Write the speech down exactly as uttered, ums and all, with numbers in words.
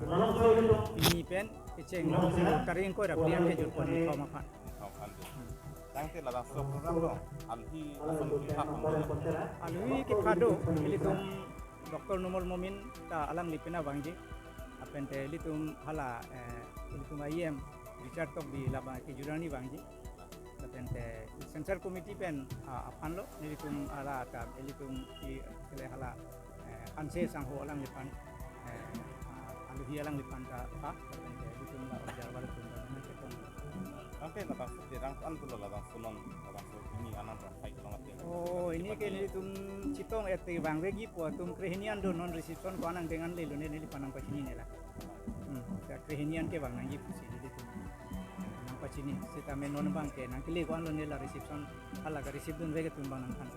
Pini pen kecheng karing koi ra pini an kejut pon ni thom aphan. Thom aphan do. Tangte labangso program lo, alhi ason kipha pon do. Alhi kepha do, ilitum Doctor Numal Momin ta alangli pen vangji. Lapen te ilitum hala, eh, ilitum I M Richard Tokbi labang kejut arni vangji. Lapen te central committee pen, ah, aphan lo, nelitum hala ta ilitum i kele hala, eh, Hanse Sangho alangliphan, eh, ah, aluhi alangliphan ta pa, lapen te ilitum la observer atum ta nangkepon. Tangte labangso te rang an pulo labangso non, labangso pini anan rang fight long ate. Oh, pini ke nelitum chetong ete vangveji pu atum krehini an do, non reception ko-an angdeng an lelo ne neliphan nangpachini ne la. Hmm, ta krehini an kevang nangji pusi nelitum nangpachini. Sitame non abang ke nangkele ko-an lo ne la reception, hala ka receive dunvek atum abang nangthan.